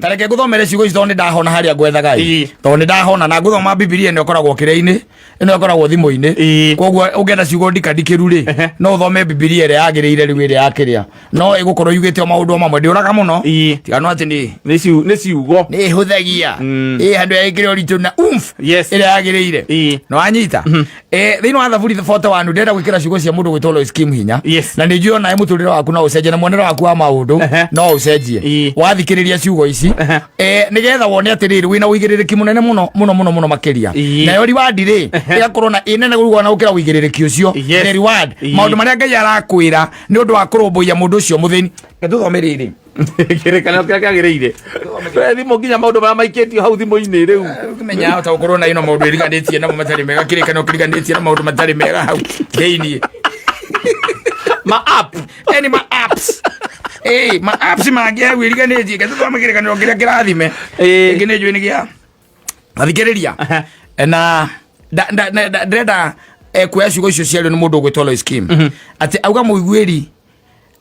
Ta reke ngũthomere ciugo ici tondũ nĩ ndahona harĩa ngwethaga ĩ. Tondũ nĩ ndahona na ngũthoma Bibilia ĩno ĩkoragwo kĩrĩa-inĩ, ĩno ĩkoragwo thimũ-inĩ. Koguo ũngĩenda ciugo ndikandikĩru rĩ, no ũthome Bibilia ĩrĩa yagĩrĩire rĩu ĩrĩa ya kĩrĩa. No ĩgũkorwo yugĩte o maũndũ o mamwe. Ndĩũraga mũno. Tiga no atĩ nĩ Nĩ ciugo. Nĩ ĩhũthagia. Ĩ handũ ya ĩkĩre ũritũ na umf ĩrĩa yagĩrĩire. Nĩ wanyita? Thĩinĩ wa Thaburi 41 ndĩrenda gwĩkĩra ciugo cia mũndũ gwĩtwo Lois Kim hinya. Na nĩ njũĩ onawe mũtũrĩre waku no ũcenjie na muonere waku wa maũndũ no ũcenjie. Wathikĩrĩria ciugo ici nĩgetha wone atĩrĩrĩ wĩna ũigĩrĩrĩki mũnene mũno mũno mũno mũno makĩria. Nayo reward rĩ ĩgakorwo na ĩnene rĩu ona gũkĩra ũigĩrĩrĩki ũcio. The reward, maũndũ marĩa Ngai arakwĩra nĩ ũndũ wa kũrũmbũiya mũndũ ũcio mũthĩni. Reke tũthome rĩrĩ. Kĩrĩkanĩro kĩrĩa kĩagĩrĩire. We thimũ nginya maũndũ marĩa maikĩtio hau thimũ-inĩ rĩu. Menya hota gũkorwo na ino maũndũ ĩriganĩtie namo matarĩ mega, kĩrĩkanĩro kĩriganĩtie na maũndũ matarĩ mega hau thĩiniĩ. Ma app. Eni ma apps. Ma apps mangĩ hau ĩriganĩtie. Reke tũthome kĩrĩkanĩro kĩrĩa kĩrathime. Ĩngĩ nĩ njũĩ nĩ gĩa athikĩrĩria na ndĩrenda kuoya ciugo icio ciario nĩ mũndũ ũgwĩtwo Lois Kim atĩ auga mũiguĩri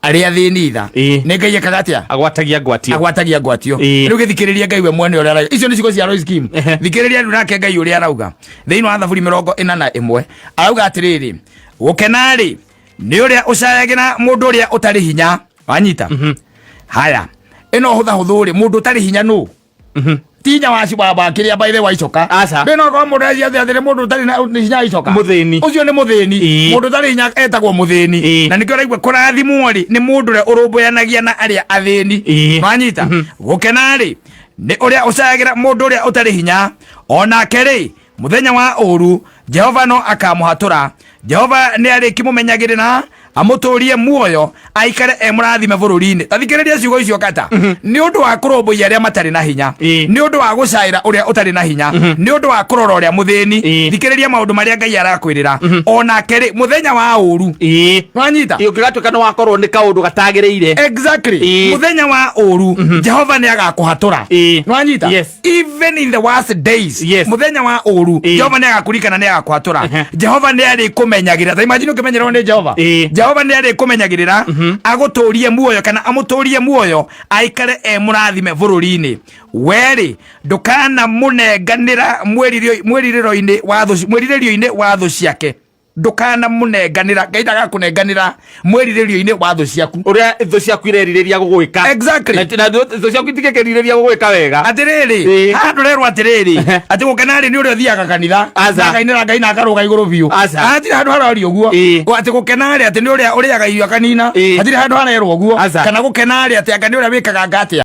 arĩa athĩni tha nĩ Ngai ekaga atĩa? Agwatagia ngwatio. Agwatagia ngwatio. Rĩu gĩthikĩrĩria Ngai we mwene ũrĩa arauga. Icio nĩ ciugo cia Lois Kim. Thikĩrĩria rĩu nake Ngai ũrĩa arauga thĩinĩ wa Thaburi 41. Arauga atĩrĩrĩ, gũkena rĩ nĩ ũrĩa ũcayagĩra mũndũ ũrĩa ũtarĩ hinya. Wanyita? Haya, ĩno hũthahũthũ rĩ, mũndũ ũtarĩ hinya nũ? Ti hinya wa wa kĩrĩa by the way icoka. Aca. Ndĩ no korwo mũndũ acia atĩ nĩ mũndũ ũtarĩ na nĩ hinya wa icoka. Mũthĩni. Ũcio nĩ mũthĩni. Mũndũ ũtarĩ hinya etagwo mũthĩni. Na nĩkĩo ũraigua kũrathimwo rĩ nĩ mũndũ ũrĩa ũrũmbũyanagia na arĩa athĩni. Wanyita? Gũkena rĩ nĩ ũrĩa ũcayagĩra mũndũ ũrĩa ũtarĩ hinya, onake rĩ mũthenya wa ũru Jehova no akamũhatũra. Jehova nĩ arĩkĩmũmenyagĩrĩra amũtũrie muoyo aikare e mũrathime bũrũri-inĩ. Ta thikĩrĩria ciugo icio kata. Nĩ ũndũ wa kũrũmbũiya arĩa matarĩ na hinya, nĩ ũndũ wa gũcaĩra ũrĩa ũtarĩ na hinya, nĩ ũndũ wa kũrora ũrĩa mũthĩni. Thikĩrĩria maũndũ marĩa Ngai arakwĩrĩra. Onake rĩ mũthenya wa ũru. Nwanyita? Ũngĩgatuĩka nĩ wakorwo nĩ kaũndũ gatagĩrĩire. Exactly. Mũthenya wa ũru Jehova nĩ agakũhatũra. Nwanyita? Yes. Even in the worst days, muthenya wa ũru, Jehova nĩ agakurikana, nĩ agakwatura. Jehova nĩ arĩkũmenyagĩrĩra. Ta imagine ũkĩmenyererwo nĩ Jehova. Jehova nĩ arĩkũmenyagĩrĩra agũtũrie muoyo kana amũtũrie muoyo aikare e mũrathime bũrũri-inĩ. Werĩ ndũkanamũnenganĩra mwĩrirĩro-inĩ wa thũ, mwĩrirĩrio-inĩ wa thũ ciake. Ndũkanamũnenganĩra. Ngai ndagakũnenganĩra mwĩrirĩrio-inĩ wa thũ ciaku. Ũrĩa thũ ciaku irerirĩria gũgwĩka. Exactly. Na thũ ciaku itingĩkĩrirĩria gũgwĩka wega. Atĩrĩrĩ, haha ndũrerwo atĩrĩrĩ atĩ gũkena rĩ nĩ ũrĩa ũthiaga kanitha Aca. na akainĩra Ngai na akarũga igũrũ biũ. Aca. Haha hatirĩ handũ harorio ũguo. Atĩ gũkena rĩ atĩ nĩ ũrĩa ũrĩaga irio akanina. Hatirĩ handũ harerwo ũguo. Aca. Kana gũkena rĩ atĩ anga nĩ ũrĩa wĩkaga anga atĩa.